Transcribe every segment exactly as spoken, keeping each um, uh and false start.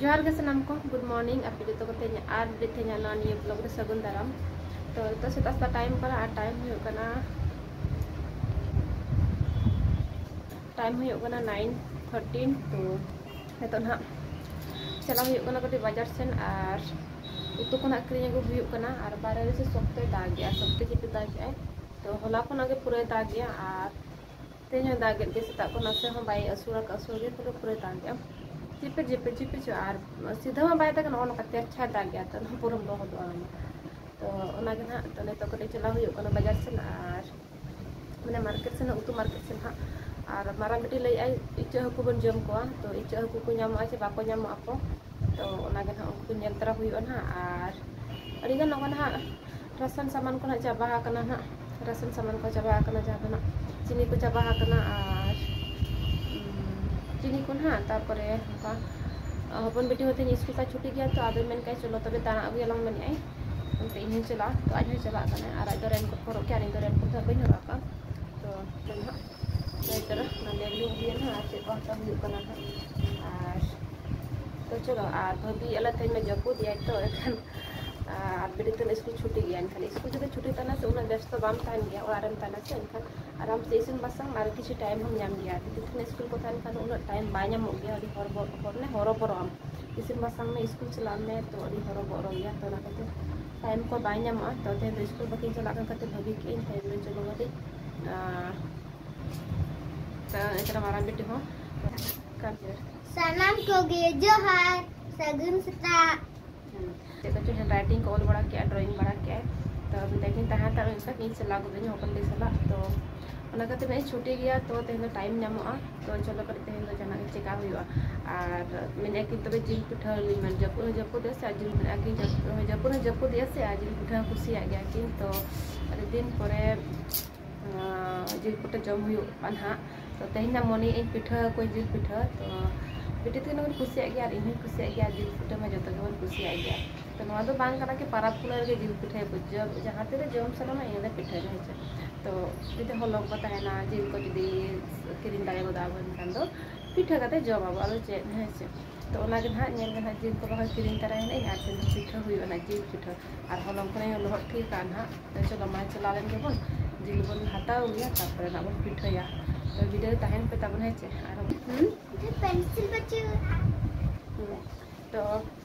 ᱡᱚᱦᱟᱨ ᱜᱮ ᱥᱟᱱᱟᱢ ᱠᱚ, good morning᱾ ᱟᱯᱮ ᱡᱚᱛᱚ ᱠᱚ ᱛᱮᱦᱮᱧ ᱟᱨ ᱢᱤᱫ ᱫᱤᱱ ᱛᱮᱦᱮᱧᱟᱜ ᱱᱚᱣᱟ ᱱᱤᱭᱟᱹ vlog ᱨᱮ ᱥᱟᱹᱜᱩᱱ ᱫᱟᱨᱟᱢ᱾ ᱛᱚ ᱱᱤᱛᱚᱜ ᱥᱮᱛᱟᱜ ᱥᱮᱛᱟᱜ time ᱠᱟᱱᱟ, ᱟᱨ time ᱦᱩᱭᱩᱜ ᱠᱟᱱᱟ, time ᱦᱩᱭᱩᱜ ᱠᱟᱱᱟ nine thirteen᱾ ᱛᱚ ᱱᱤᱛᱚᱜ ᱱᱟᱦᱟᱜ ᱪᱟᱞᱟᱣ ᱦᱩᱭᱩᱜ ᱠᱟᱱᱟ ᱠᱟᱹᱴᱤᱡ ᱵᱟᱡᱟᱨ ᱥᱮᱱ, ᱟᱨ ᱩᱛᱩ ᱠᱚ ᱱᱟᱦᱟᱜ ᱠᱤᱨᱤᱧ ᱟᱹᱜᱩ ᱦᱩᱭᱩᱜ ᱠᱟᱱᱟ, ᱟᱨ ᱵᱟᱦᱨᱮ ᱨᱮ ᱥᱮ ᱥᱚᱠᱛᱚᱭ ᱫᱟᱜᱮᱜᱼᱟ, ᱥᱚᱠᱛᱚ ᱡᱷᱤᱯᱤᱨ ᱫᱟᱜᱮᱜᱼᱟᱭ᱾ ᱛᱚ ᱦᱚᱞᱟ ᱠᱷᱚᱱᱟᱜ ᱜᱮ ᱯᱩᱨᱟᱹᱭ ᱫᱟᱜᱮᱜᱼᱟ, ᱟᱨ ᱛᱮᱦᱮᱧ ᱦᱚᱸ ᱫᱟᱜᱮᱫ ᱜᱮ, ᱥᱮᱛᱟᱜ ᱠᱷᱚᱱ ᱱᱟᱥᱮ ᱦᱚᱸ ᱵᱟᱭ ᱟᱹᱥᱩᱲ ᱟᱠᱟᱫ, ᱟᱹᱥᱩᱲ ᱜᱮ ᱯᱩᱨᱟᱹ ᱯᱩᱨᱟᱹᱭ ᱫᱟᱜᱮᱜᱼᱟ, ᱡᱷᱤᱯᱤᱨ ᱡᱷᱤᱯᱤᱨ ᱡᱷᱤᱯᱤᱨ ᱡᱷᱤᱯᱤᱨ, ᱟᱨ ᱥᱤᱫᱷᱟᱹ ᱦᱚᱸ ᱵᱟᱭ ᱫᱟᱜᱟ, ᱱᱚᱜᱼᱚ ᱱᱚᱝᱠᱟ ᱛᱮᱨᱪᱷᱟᱭ ᱫᱟᱜᱮᱜᱼᱟ, ᱛᱚ ᱚᱱᱟ ᱯᱩᱨᱟᱹᱢ ᱞᱚᱦᱚᱫᱚᱜᱼᱟ᱾ ᱛᱚ ᱚᱱᱟᱜᱮ ᱱᱟᱦᱟᱜ, ᱛᱚ ᱱᱤᱛᱚᱜ ᱠᱟᱹᱴᱤᱡ ᱪᱟᱞᱟᱣ ᱦᱩᱭᱩᱜ ᱠᱟᱱᱟ ᱵᱟᱡᱟᱨ ᱥᱮᱱ, ᱟᱨ ᱢᱟᱱᱮ market ᱥᱮᱱ, ᱩᱛᱩ market ᱥᱮᱱ ᱦᱟᱸᱜ᱾ ᱟᱨ ᱢᱟᱨᱟᱝ ᱵᱤᱴᱤ ᱞᱟᱹᱭᱮᱫᱼᱟᱭ ᱤᱪᱟᱹᱜ ᱦᱟᱹᱠᱩ ᱵᱚᱱ ᱡᱚᱢ ᱠᱚᱣᱟ, ᱛᱚ ᱤᱪᱟᱹᱜ ᱦᱟᱹᱠᱩ ᱠᱚ ᱧᱟᱢᱚᱜᱼᱟ ᱪᱮ ᱵᱟᱠᱚ ᱧᱟᱢᱚᱜᱼᱟ ᱠᱚ, ᱛᱚ ᱚᱱᱟᱜᱮ ᱱᱟᱦᱟᱜ ᱩᱱᱠᱩ ᱧᱮᱞ ᱛᱚᱨᱟ ᱦᱩᱭᱩᱜᱼᱟ ᱱᱟᱦᱟᱜ᱾ ᱟᱨ ᱟᱹᱰᱤᱜᱟᱱ ᱱᱚᱜᱼᱚ ᱱᱟᱦᱟᱜ ration ᱥᱟᱢᱟᱱ ᱠᱚ ᱱᱟᱦᱟᱜ ᱪᱟᱵᱟ ᱟᱠᱟᱱᱟ ᱱᱟᱦᱟᱜ, ration ᱥᱟᱢᱟᱱ ᱠᱚ ᱪᱟᱵᱟ ᱟᱠᱟᱱᱟ, ᱡᱟᱦᱟᱸ ᱫᱚ ᱱᱟᱦᱟᱜ ᱪᱤᱱᱤ ᱠᱚ ᱪᱟᱵᱟ ᱟᱠᱟᱱᱟ, ᱟᱨ ᱩᱸ, ᱪᱤᱱᱤ ᱠᱚ ᱱᱟᱦᱟᱜ, ᱛᱟᱨᱯᱚᱨᱮ ᱱᱚᱝᱠᱟ ᱦᱚᱯᱚᱱ ᱵᱤᱴᱤ ᱦᱚᱸ ᱛᱮᱦᱮᱧ ᱥᱠᱩᱞ ᱛᱟᱭ ᱪᱷᱩᱴᱤ ᱜᱮᱭᱟ, ᱛᱚ ᱟᱫᱚᱭ ᱢᱮᱱ ᱠᱮᱫᱼᱟ ᱪᱚᱞᱚ ᱛᱚᱵᱮ ᱫᱟᱬᱟ ᱟᱹᱜᱩᱭᱟᱞᱟᱝ ᱢᱮᱱᱮᱫᱼᱟᱭ, ᱚᱱᱛᱮ ᱤᱧ ᱦᱚᱸᱧ ᱪᱟᱞᱟᱜᱼᱟ᱾ ᱛᱚ ᱟᱡ ᱦᱚᱸᱭ ᱪᱟᱞᱟᱜ ᱠᱟᱱᱟ, ᱟᱨ ᱟᱡ ᱫᱚ raincoat ᱦᱚᱨᱚᱜ ᱠᱮᱫᱼᱟ, ᱟᱨ ᱤᱧ ᱫᱚ raincoat ᱫᱚ ᱦᱟᱸᱜ ᱵᱟᱹᱧ ᱦᱚᱨᱚᱜ ᱟᱠᱟᱫᱼᱟ᱾ ᱛᱚ ᱱᱟᱦᱟᱜ ᱱᱤᱛᱚᱜ ᱫᱚ ᱚᱱᱟ ᱵᱮᱜᱽ ᱞᱤᱧ ᱤᱫᱤᱭᱟ ᱱᱟᱦᱟᱜ, ᱟᱨ ᱪᱮᱫ ᱠᱚ ᱦᱟᱛᱟᱣ ᱦᱩᱭᱩᱜ ᱠᱟᱱᱟ ᱱᱟᱦᱟᱜ᱾ ᱟᱨ ᱛᱚ ᱪᱚᱞᱚ, ᱟᱨ ᱵᱷᱟᱹᱵᱤ ᱟᱞᱮ ᱛᱮᱦᱮᱧ ᱢᱟ ᱡᱟᱹᱯᱩᱫ ᱮᱫᱟᱭ, ᱛᱚ ᱮᱱᱠᱷᱟᱱ ᱟᱨ ᱵᱤᱴᱤ ᱛᱟᱹᱞᱤᱧ ᱥᱠᱩᱞ ᱪᱷᱩᱴᱤ ᱜᱮᱭᱟ, ᱮᱱᱠᱷᱟᱱ ᱥᱠᱩᱞ ᱡᱩᱫᱤ ᱪᱷᱩᱴᱤ ᱛᱟᱦᱮᱱᱟ ᱥᱮ ᱩᱱᱟᱹᱜ ᱵᱮᱥᱛᱚ ᱵᱟᱢ ᱛᱟᱦᱮᱱ ᱜᱮᱭᱟ, ᱚᱲᱟᱜ ᱨᱮᱢ ᱛᱟᱦᱮᱱᱟ ᱥᱮ, ᱮᱱᱠᱷᱟᱱ ᱟᱨᱟᱢ ᱥᱮ ᱤᱥᱤᱱ ᱵᱟᱥᱟᱝ ᱟᱨ ᱠᱤᱪᱷᱩ time ᱦᱚᱸᱢ ᱧᱟᱢ ᱜᱮᱭᱟ᱾ ᱵᱤᱴᱤ ᱛᱟᱹᱞᱤᱧ ᱥᱠᱩᱞ ᱠᱚ ᱛᱟᱦᱮᱱ ᱠᱷᱟᱱ ᱫᱚ ᱩᱱᱟᱹᱜ time ᱵᱟᱭ ᱧᱟᱢᱚᱜ ᱜᱮᱭᱟ, ᱟᱹᱰᱤ ᱦᱚᱨᱚᱵᱚᱨᱚ, ᱢᱟᱱᱮ ᱦᱚᱨᱚᱵᱚᱨᱚᱜ ᱟᱢ᱾ ᱤᱥᱤᱱ ᱵᱟᱥᱟᱝ ᱢᱮ, ᱥᱠᱩᱞ ᱪᱟᱞᱟᱜ ᱢᱮ, ᱛᱚ ᱟᱹᱰᱤ ᱦᱚᱨᱚᱵᱚᱨᱚ ᱜᱮᱭᱟ, ᱛᱚ ᱚᱱᱟ ᱠᱷᱟᱹᱛᱤᱨ time ᱠᱚ ᱵᱟᱭ ᱧᱟᱢᱚᱜᱼᱟ᱾ ᱛᱚ ᱛᱮᱦᱮᱧ ᱫᱚ ᱥᱠᱩᱞ ᱵᱟᱹᱠᱤᱱ ᱪᱟᱞᱟᱜ ᱠᱟᱱ ᱠᱷᱟᱹᱛᱤᱨ ᱵᱷᱟᱹᱵᱤ ᱠᱮᱫ ᱟᱹᱧ ᱛᱮᱦᱮᱧ ᱫᱚ ᱪᱚᱞᱚ ᱠᱟᱹᱴᱤᱡ, ᱟᱸ, ᱛᱚ ᱮᱱᱛᱮ ᱨᱮᱦᱚᱸ ᱢᱟᱨᱟᱝ ᱵᱤᱴᱤ ᱦᱚᱸ ᱠᱟᱱ ᱜᱮᱭᱟ᱾ ᱥᱟᱱᱟᱢ ᱠᱚᱜᱮ ᱡᱚᱦᱟᱨ, ᱥᱟᱹᱜᱩᱱ ᱥᱮᱛᱟᱜ᱾ ᱦᱩᱸ, ᱪᱮᱫ ᱠᱚᱪᱚ handwriting ᱠᱚ ᱚᱞ ᱵᱟᱲᱟ ᱠᱮᱜᱼᱟ, drawing ᱵᱟᱲᱟ ᱠᱮᱜᱼᱟᱭ, ᱛᱚ ᱢᱮᱛᱟᱭ ᱠᱟᱹᱱᱟᱹᱧ ᱛᱟᱦᱮᱸ ᱦᱟᱛᱟᱲ ᱢᱮ, ᱤᱧ ᱪᱟᱞᱟᱣ ᱜᱚᱫᱚᱜ ᱟᱹᱧ ᱦᱚᱯᱚᱱ ᱫᱟᱹᱭ ᱥᱟᱞᱟᱜ᱾ ᱛᱚ ᱚᱱᱟ ᱠᱷᱟᱹᱛᱤᱨ ᱱᱟᱜ ᱤᱧ ᱪᱷᱩᱴᱤ ᱜᱮᱭᱟ, ᱛᱚ ᱛᱮᱦᱮᱧ ᱫᱚ time ᱧᱟᱢᱚᱜᱼᱟ, ᱛᱚ ᱪᱚᱞᱚ ᱠᱟᱹᱴᱤᱡ ᱛᱮᱦᱮᱧ ᱫᱚ ᱡᱟᱦᱟᱱᱟᱜ ᱜᱮ ᱪᱮᱠᱟ ᱦᱩᱭᱩᱜᱼᱟ᱾ ᱟᱨ ᱢᱮᱱᱮᱫᱼᱟ ᱠᱤᱱ ᱛᱚᱵᱮ ᱡᱤᱞ ᱯᱤᱴᱷᱟᱹ ᱞᱤᱧ ᱢᱮᱱ, ᱡᱟᱹᱯᱩᱫ ᱦᱚᱸ ᱡᱟᱹᱯᱩᱫᱮᱜᱼᱟ ᱥᱮ, ᱟᱨ ᱡᱤᱞ ᱢᱮᱱᱮᱫᱼᱟ ᱠᱤᱱ ᱡᱟᱹᱯᱩᱫ ᱦᱚᱸ ᱡᱟᱹᱯᱩᱫᱮᱜᱼᱟ ᱥᱮ, ᱟᱨ ᱡᱤᱞ ᱯᱤᱴᱷᱟᱹ ᱦᱚᱸ ᱠᱩᱥᱤᱭᱟᱜ ᱜᱮᱭᱟ ᱠᱤᱱ, ᱛᱚ ᱟᱹᱰᱤ ᱫᱤᱱ ᱯᱚᱨᱮ ᱟᱸ, ᱡᱤᱞ ᱯᱤᱴᱷᱟᱹ ᱡᱚᱢ ᱦᱩᱭᱩᱜᱼᱟ ᱱᱟᱦᱟᱜ᱾ ᱛᱚ ᱛᱮᱦᱮᱧ ᱱᱟᱜ ᱢᱚᱱᱮᱭᱮᱫ ᱟᱹᱧ ᱯᱤᱴᱷᱟᱹ ᱟᱠᱚᱣᱟᱹᱧ ᱡᱤᱞ ᱯᱤᱴᱷᱟᱹ᱾ ᱛᱚ ᱵᱤᱴᱤ ᱛᱟᱹᱠᱤᱱ ᱦᱚᱸᱠᱤᱱ ᱠᱩᱥᱤᱭᱟᱜ ᱜᱮᱭᱟ ᱟᱨ ᱤᱧ ᱦᱚᱸᱧ ᱠᱩᱥᱤᱭᱟᱜ ᱜᱮᱭᱟ, ᱡᱤᱞ ᱯᱤᱴᱷᱟᱹ ᱢᱟ ᱡᱚᱛᱚ ᱜᱮᱵᱚᱱ ᱠᱩᱥᱤᱭᱟᱜ ᱜᱮᱭᱟ᱾ ᱛᱚ ᱱᱚᱣᱟ ᱫᱚ ᱵᱟᱝ ᱠᱟᱱᱟ ᱠᱤ ᱯᱟᱨᱟᱵᱽ ᱯᱩᱱᱟᱹᱭ ᱨᱮᱜᱮ ᱡᱤᱞ ᱯᱤᱴᱷᱟᱹᱭᱟᱠᱚ, ᱡᱚ-, ᱡᱟᱦᱟᱸ ᱛᱤᱨᱮ ᱡᱚᱢ ᱥᱟᱱᱟᱢᱟ ᱤᱱᱟᱹ ᱨᱮ ᱯᱤᱴᱷᱟᱹᱭ ᱢᱮ, ᱦᱮᱸ ᱥᱮ᱾ ᱛᱚ ᱡᱩᱫᱤ ᱦᱚᱞᱚᱝ ᱠᱚ ᱛᱟᱦᱮᱱᱟ, ᱡᱤᱞ ᱠᱚ ᱡᱩᱫᱤ ᱠᱤᱨᱤᱧ ᱫᱟᱲᱮ ᱜᱚᱫᱟ ᱵᱚᱱ ᱮᱱᱠᱷᱟᱱ ᱫᱚ ᱯᱤᱴᱷᱟᱹ ᱠᱟᱛᱮ ᱡᱚᱢ ᱟᱵᱚ, ᱟᱫᱚ ᱪᱮᱫ, ᱦᱮᱸ ᱥᱮ᱾ ᱛᱚ ᱚᱱᱟᱜᱮ ᱱᱟᱦᱟᱜ ᱧᱮᱞ ᱜᱮ ᱱᱟᱦᱟᱜ ᱡᱤᱞ ᱠᱚ ᱵᱟᱠᱷᱟᱱ ᱠᱤᱨᱤᱧ ᱛᱟᱨᱟᱭᱮᱱᱟᱹᱧ, ᱟᱨ ᱛᱮᱦᱮᱧ ᱯᱤᱴᱷᱟᱹ ᱦᱩᱭᱩᱜᱼᱟ ᱱᱟᱦᱟᱜ, ᱡᱤᱞ ᱯᱤᱴᱷᱟᱹ᱾ ᱟᱨ ᱦᱚᱞᱚᱝ ᱠᱷᱚᱱᱤᱧ ᱞᱚᱦᱚᱫ ᱴᱷᱤᱠ ᱠᱟᱜᱼᱟ ᱱᱟᱦᱟᱜ᱾ ᱛᱚ ᱪᱚᱞᱚ ᱢᱟ ᱪᱟᱞᱟᱣ ᱞᱮᱱ ᱜᱮᱵᱚᱱ, ᱡᱤᱞ ᱵᱚᱱ ᱦᱟᱛᱟᱣ ᱟᱹᱜᱩᱭᱟ, ᱛᱟᱨᱯᱚᱨᱮ ᱱᱟᱦᱟᱜ ᱵᱚᱱ ᱯᱤᱴᱷᱟᱹᱭᱟ᱾ ᱛᱚ ᱵᱷᱤᱰᱤᱭᱳ ᱨᱮ ᱛᱟᱦᱮᱱ ᱯᱮ ᱛᱟᱵᱚᱱ, ᱦᱮᱸ ᱪᱮ᱾ ᱟᱨ ᱦᱩᱸ? ᱯᱮᱱᱥᱤᱞ ᱵᱟᱹᱪᱩᱜᱼᱟ᱾ ᱦᱩᱸ᱾ ᱛᱚ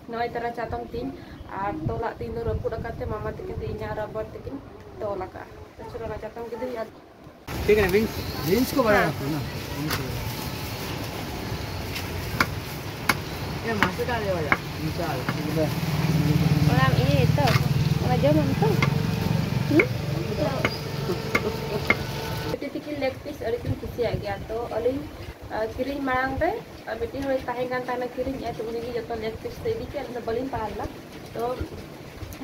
ᱱᱚᱜᱼᱚᱭ ᱛᱟᱨᱟ ᱪᱟᱛᱚᱢ ᱛᱤᱧ, ᱟᱨ ᱛᱚᱞᱟᱜ ᱛᱤᱧ ᱫᱚ ᱨᱟᱹᱯᱩᱫ ᱟᱠᱟᱱ ᱛᱮ ᱢᱟᱢᱟ ᱛᱟᱹᱠᱤᱱ ᱫᱚ ᱤᱧᱟᱹᱜ ᱨᱟᱵᱟᱨ ᱛᱮᱠᱤᱱ ᱛᱚᱞ ᱟᱠᱟᱜᱼᱟ᱾ ᱛᱚ ᱪᱚᱞᱚ ᱚᱱᱟ ᱪᱟᱛᱚᱢ ᱜᱮ ᱫᱩᱧ ᱟᱨ ᱴᱷᱤᱠ ᱟᱪᱷᱮ, ᱵᱤᱱᱥ, ᱵᱤᱱᱥ ᱠᱚ ᱵᱟᱲᱟᱭᱟ ᱦᱮᱸ᱾ ᱛᱚ, ᱱᱟ? ᱵᱤᱱᱥ ᱠᱚ᱾ ᱮ, ᱢᱟᱥᱮ ᱠᱟ ᱨᱮ ᱵᱟᱡᱟ, ᱵᱤᱥᱟᱞ᱾ ᱚᱱᱟ ᱤᱭᱟᱹ ᱛᱚ, ᱚᱱᱟ ᱡᱚᱢᱟᱢ ᱛᱚ? ᱦᱩᱸ? ᱵᱤᱴᱤ ᱛᱤᱠᱤᱱ ᱞᱮᱜ ᱯᱤᱥ ᱟᱹᱰᱤ ᱠᱤᱱ ᱠᱩᱥᱤᱭᱟᱜ ᱜᱮᱭᱟ, ᱛᱚ ᱟᱹᱞᱤᱧ, ᱟᱨ ᱠᱤᱨᱤᱧ ᱢᱟᱲᱟᱝ ᱨᱮ, ᱟᱨ ᱢᱤᱫᱴᱤᱡ ᱦᱚᱲᱮ ᱛᱟᱦᱮᱸ ᱠᱟᱱ ᱛᱟᱦᱮᱱᱟ ᱠᱤᱨᱤᱧ ᱮᱫ, ᱩᱱᱤ ᱜᱮ ᱡᱚᱛᱚ ᱞᱮᱜ ᱯᱤᱥ ᱫᱚ ᱤᱫᱤ ᱠᱮᱫ, ᱟᱹᱞᱤᱧ ᱫᱚ ᱵᱟᱹᱞᱤᱧ ᱯᱟᱲᱟᱣ ᱞᱮᱱᱟ᱾ ᱛᱚ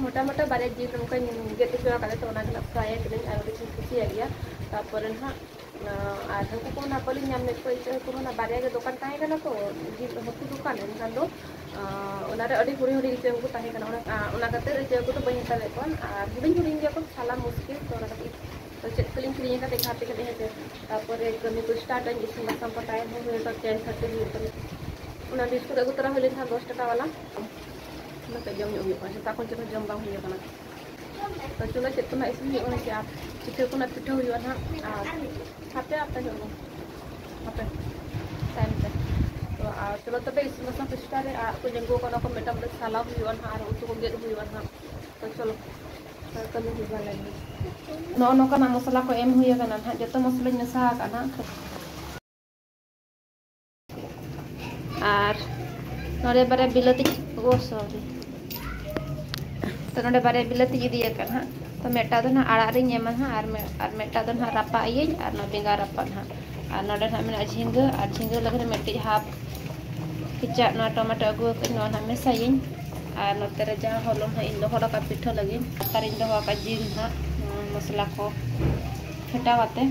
ᱢᱚᱴᱟ ᱢᱚᱴᱟ ᱵᱟᱨᱭᱟ ᱡᱤᱞ ᱚᱱᱠᱟᱧ ᱜᱮᱫ ᱦᱚᱪᱚ ᱟᱠᱟᱫᱟ, ᱛᱚ ᱚᱱᱟ ᱜᱮ ᱱᱟᱜ ᱯᱷᱨᱟᱭ ᱟᱠᱟᱫᱟᱹᱧ ᱟᱨ ᱟᱹᱰᱤ ᱠᱤᱱ ᱠᱩᱥᱤᱭᱟᱜ ᱜᱮᱭᱟ᱾ ᱛᱟᱨᱯᱚᱨᱮ ᱱᱟᱦᱟᱜ, ᱟᱨ ᱦᱟᱹᱠᱩ ᱠᱚ ᱱᱟᱜ ᱵᱟᱹᱞᱤᱧ ᱧᱟᱢ ᱞᱮᱫ ᱠᱚᱣᱟ, ᱤᱪᱟᱹᱜ ᱦᱟᱹᱠᱩ ᱦᱚᱸ ᱱᱟᱜ ᱵᱟᱨᱭᱟ ᱜᱮ ᱫᱚᱠᱟᱱ ᱛᱟᱦᱮᱸ ᱠᱟᱱᱟ ᱛᱚ, ᱡᱤᱞ ᱦᱟᱹᱠᱩ ᱫᱚᱠᱟᱱ, ᱮᱱᱠᱷᱟᱱ ᱫᱚ, ᱟᱨ ᱚᱱᱟᱨᱮ ᱟᱹᱰᱤ ᱦᱩᱰᱤᱧ ᱦᱩᱰᱤᱧ ᱤᱪᱟᱹᱜ ᱦᱟᱹᱠᱩ ᱛᱟᱦᱮᱸ ᱠᱟᱱᱟ, ᱚᱱᱟ, ᱟᱨ ᱚᱱᱟ ᱠᱷᱟᱹᱛᱤᱨ ᱤᱪᱟᱹᱜ ᱦᱟᱹᱠᱩ ᱫᱚ ᱵᱟᱹᱧ ᱦᱟᱛᱟᱣ ᱞᱮᱫ ᱠᱚᱣᱟ, ᱟᱨ ᱦᱩᱰᱤᱧ ᱦᱩᱰᱤᱧ ᱜᱮᱭᱟ ᱠᱚ, ᱥᱟᱞᱟ ᱢᱩᱥᱠᱤᱞ, ᱛᱚ ᱚᱱᱟ ᱠᱷᱟᱹᱛᱤᱨ ᱛᱚ ᱪᱮᱫ ᱠᱚᱞᱤᱧ ᱠᱤᱨᱤᱧ ᱟᱠᱟᱫ ᱫᱮᱠᱷᱟᱣ ᱟᱯᱮ ᱠᱟᱱᱟ, ᱦᱮᱸ ᱥᱮ᱾ ᱛᱟᱨᱯᱚᱨᱮ ᱠᱟᱹᱢᱤ ᱠᱚ ᱥᱴᱟᱨᱴ ᱟᱹᱧ, ᱤᱥᱤᱱ ᱵᱟᱥᱟᱝ ᱠᱚ ᱴᱟᱭᱤᱢ ᱦᱚᱸ ᱦᱩᱭᱩᱜ ᱠᱟᱱᱟ, ᱴᱮᱱ ᱛᱷᱟᱨᱴᱤ ᱦᱩᱭᱩᱜ ᱠᱟᱱᱟ᱾ ᱚᱱᱟ ᱵᱤᱥᱠᱩᱴ ᱟᱹᱜᱩ ᱛᱚᱨᱟ ᱦᱩᱭ ᱞᱮᱱ ᱛᱟᱦᱮᱸᱫ ᱫᱚᱥ ᱴᱟᱠᱟ ᱵᱟᱞᱟ, ᱚᱱᱟᱛᱮ ᱡᱚᱢ ᱧᱚᱜ ᱦᱩᱭᱩᱜ ᱠᱟᱱᱟ, ᱥᱮᱛᱟᱜ ᱠᱷᱚᱱ ᱪᱮᱫ ᱦᱚᱸ ᱡᱚᱢ ᱵᱟᱝ ᱦᱩᱭ ᱟᱠᱟᱱᱟ᱾ ᱛᱚ ᱪᱚᱞᱚ ᱪᱮᱫ ᱠᱚ ᱱᱟᱜ ᱤᱥᱤᱱ ᱦᱩᱭᱩᱜ ᱠᱟᱱᱟ, ᱪᱮᱫ ᱟᱨ ᱯᱤᱴᱷᱟᱹ ᱠᱚ ᱱᱟᱜ ᱯᱤᱴᱷᱟᱹ ᱦᱩᱭᱩᱜᱼᱟ ᱱᱟᱜ, ᱟᱨ ᱦᱟᱯᱮ ᱟᱯᱮ ᱦᱩᱭᱩᱜᱼᱟ, ᱦᱟᱯᱮ ᱛᱟᱭᱚᱢ ᱛᱮ᱾ ᱛᱚ ᱟᱨ ᱪᱚᱞᱚ ᱛᱚᱵᱮ ᱤᱥᱤᱱ ᱵᱟᱥᱟᱝ ᱯᱮ ᱥᱴᱟᱨᱴ ᱨᱮ, ᱟᱨ ᱠᱚ ᱡᱟᱸᱜᱩ ᱠᱟᱱᱟ ᱠᱚ, ᱢᱮᱰᱟᱢ ᱫᱚ ᱥᱟᱞᱟᱣ ᱦᱩᱭᱩᱜᱼᱟ ᱱᱟᱜ, ᱟᱨ ᱩᱛᱩ ᱠᱚ ᱜᱮᱫ ᱦᱩᱭᱩᱜᱼᱟ ᱱᱟᱜ᱾ ᱛᱚ ᱪᱚᱞᱚ ᱠᱟᱹᱢᱤ ᱦᱩᱭᱩᱜᱼᱟ ᱞᱟᱹᱜᱤᱫ᱾ ᱱᱚᱜᱼᱚ ᱱᱚᱝᱠᱟᱱᱟᱜ ᱢᱚᱥᱞᱟ ᱠᱚ ᱮᱢ ᱦᱩᱭ ᱟᱠᱟᱱᱟ ᱱᱟᱦᱟᱜ, ᱡᱚᱛᱚ ᱢᱚᱥᱞᱟᱧ ᱢᱮᱥᱟ ᱟᱠᱟᱫᱼᱟ ᱱᱟᱦᱟᱜ᱾ ᱟᱨ ᱱᱚᱰᱮ ᱵᱟᱨᱭᱟ ᱵᱤᱞᱟᱹᱛᱤ, ᱳ ᱥᱚᱨᱤ, ᱛᱚ ᱱᱚᱰᱮ ᱵᱟᱨᱭᱟ ᱵᱤᱞᱟᱹᱛᱤᱧ ᱤᱫᱤ ᱟᱠᱟᱫ ᱱᱟᱦᱟᱜ᱾ ᱛᱚ ᱢᱤᱫᱴᱟᱝ ᱫᱚ ᱱᱟᱦᱟᱜ ᱟᱲᱟᱜ ᱨᱤᱧ ᱮᱢᱟ ᱱᱟᱦᱟᱜ, ᱟᱨ ᱢᱤ-, ᱟᱨ ᱢᱤᱫᱴᱟᱝ ᱫᱚ ᱱᱟᱦᱟᱜ ᱨᱟᱯᱟᱜ ᱤᱭᱟᱹᱧ, ᱟᱨ ᱱᱚᱣᱟ ᱵᱮᱸᱜᱟᱲ ᱨᱟᱯᱟᱜ ᱱᱟᱦᱟᱜ᱾ ᱟᱨ ᱱᱚᱰᱮ ᱱᱟᱦᱟᱜ ᱢᱮᱱᱟᱜᱼᱟ ᱡᱷᱤᱸᱜᱟᱹ, ᱟᱨ ᱡᱷᱤᱸᱜᱟᱹ ᱞᱟᱹᱜᱤᱫ ᱢᱤᱫᱴᱤᱡ ᱦᱟᱯ ᱠᱮᱪᱟᱜ ᱱᱚᱣᱟ ᱴᱚᱢᱮᱴᱳ ᱟᱹᱜᱩ ᱟᱠᱟᱫ, ᱱᱚᱣᱟ ᱱᱟᱦᱟᱜ ᱢᱮᱥᱟᱭᱟᱹᱧ᱾ ᱟᱨ ᱱᱚᱛᱮ ᱨᱮ ᱡᱟᱦᱟᱸ ᱦᱚᱞᱚᱝ ᱱᱟᱦᱟᱜ ᱤᱧ ᱞᱚᱦᱚᱫ ᱟᱠᱟᱫ ᱯᱤᱴᱷᱟᱹ ᱞᱟᱹᱜᱤᱫ, ᱞᱟᱛᱟᱨᱤᱧ ᱫᱚᱦᱚ ᱟᱠᱟᱫ ᱡᱤᱞ ᱱᱟᱦᱟᱜ, ᱱᱚᱣᱟ ᱢᱚᱥᱞᱟ ᱠᱚ ᱯᱷᱮᱴᱟᱣ ᱟᱛᱮ᱾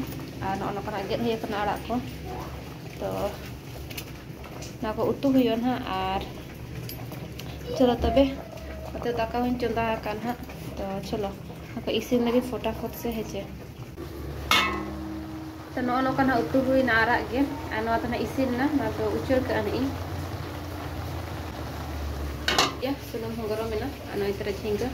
ᱟᱨ ᱱᱚᱜᱼᱚ ᱱᱚᱝᱠᱟᱱᱟᱜ ᱜᱮᱫ ᱦᱩᱭ ᱟᱠᱟᱱᱟ ᱟᱲᱟᱜ ᱠᱚ᱾ ᱛᱚ ᱚᱱᱟ ᱠᱚ ᱩᱛᱩ ᱦᱩᱭᱩᱜᱼᱟ ᱱᱟᱦᱟᱜ᱾ ᱟᱨ ᱪᱚᱞᱚ ᱛᱚᱵᱮ, ᱱᱚᱛᱮ ᱫᱟᱠᱟ ᱦᱚᱸᱧ ᱪᱚᱸᱫᱟ ᱟᱠᱟᱫ ᱱᱟᱦᱟᱜ᱾ ᱛᱚ ᱪᱚᱞᱚ, ᱚᱱᱟ ᱠᱚ ᱤᱥᱤᱱ ᱞᱟᱹᱜᱤᱫ ᱯᱷᱚᱴᱟᱯᱷᱚᱴ ᱥᱮ, ᱦᱮᱸ ᱪᱮ᱾ ᱛᱚ, ᱱᱚᱜᱼᱚ ᱱᱚᱝᱠᱟ ᱱᱟᱜ ᱩᱛᱩ ᱦᱩᱭᱱᱟ ᱟᱨᱟᱜ ᱜᱮ᱾ ᱟᱨ ᱱᱚᱣᱟ ᱫᱚ ᱱᱟᱜ ᱤᱥᱤᱱ ᱮᱱᱟ, ᱱᱚᱣᱟ ᱫᱚ ᱩᱪᱟᱹᱲ ᱠᱟᱜᱼᱟ ᱱᱟᱜ ᱤᱧ᱾ ᱭᱟ, ᱥᱩᱱᱩᱢ ᱦᱚᱸ ᱜᱚᱨᱚᱢ ᱮᱱᱟ᱾ ᱟᱨ ᱱᱚᱜᱼᱚᱭ ᱛᱚᱨᱟ ᱡᱷᱤᱸᱜᱟᱹ᱾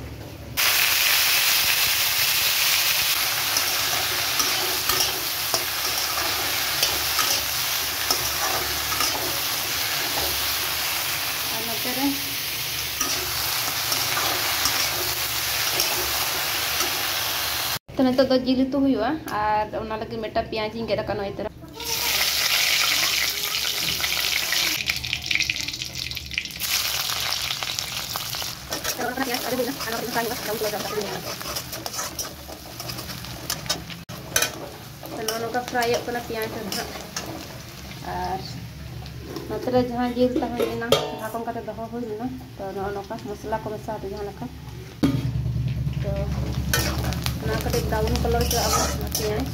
ᱟᱨ ᱱᱚᱛᱮ ᱨᱮ ᱛᱚ, ᱱᱤᱛᱚᱜ ᱫᱚ ᱡᱤᱞ ᱩᱛᱩ ᱦᱩᱭᱩᱜᱼᱟ᱾ ᱟᱨ ᱚᱱᱟ ᱞᱟᱹᱜᱤᱫ ᱢᱤᱫᱴᱟᱝ ᱯᱮᱸᱭᱟᱡᱽ ᱤᱧ ᱜᱮᱫ ᱟᱠᱟᱫ ᱱᱚᱜᱼᱚᱭ ᱛᱚᱨᱟ᱾ ᱛᱚ, ᱱᱚᱜᱼᱚ ᱱᱚᱝᱠᱟ ᱯᱷᱨᱟᱭᱚᱜ ᱠᱟᱱᱟ ᱯᱮᱸᱭᱟᱡᱽ ᱫᱚ ᱱᱟᱦᱟᱜ᱾ ᱟᱨ ᱱᱚᱛᱮ ᱨᱮ ᱡᱟᱦᱟᱸ ᱡᱤᱞ ᱛᱟᱦᱮᱸ ᱞᱮᱱᱟ, ᱞᱟᱴᱚᱢ ᱠᱟᱛᱮ ᱫᱚᱦᱚ ᱦᱩᱭ ᱞᱮᱱᱟ, ᱛᱚ ᱱᱚᱜᱼᱚ ᱱᱚᱝᱠᱟ ᱢᱚᱥᱞᱟ ᱠᱚ ᱢᱮᱥᱟ ᱟᱛᱮ ᱡᱟᱦᱟᱸ ᱞᱮᱠᱟ, ᱛᱚ ᱚᱱᱟ ᱠᱟᱹᱴᱤᱡ ᱵᱨᱟᱣᱩᱱ ᱠᱟᱞᱟᱨ ᱦᱚᱪᱚᱣᱟᱜ ᱵᱚᱱ ᱚᱱᱟ ᱯᱮᱸᱭᱟᱡᱽ,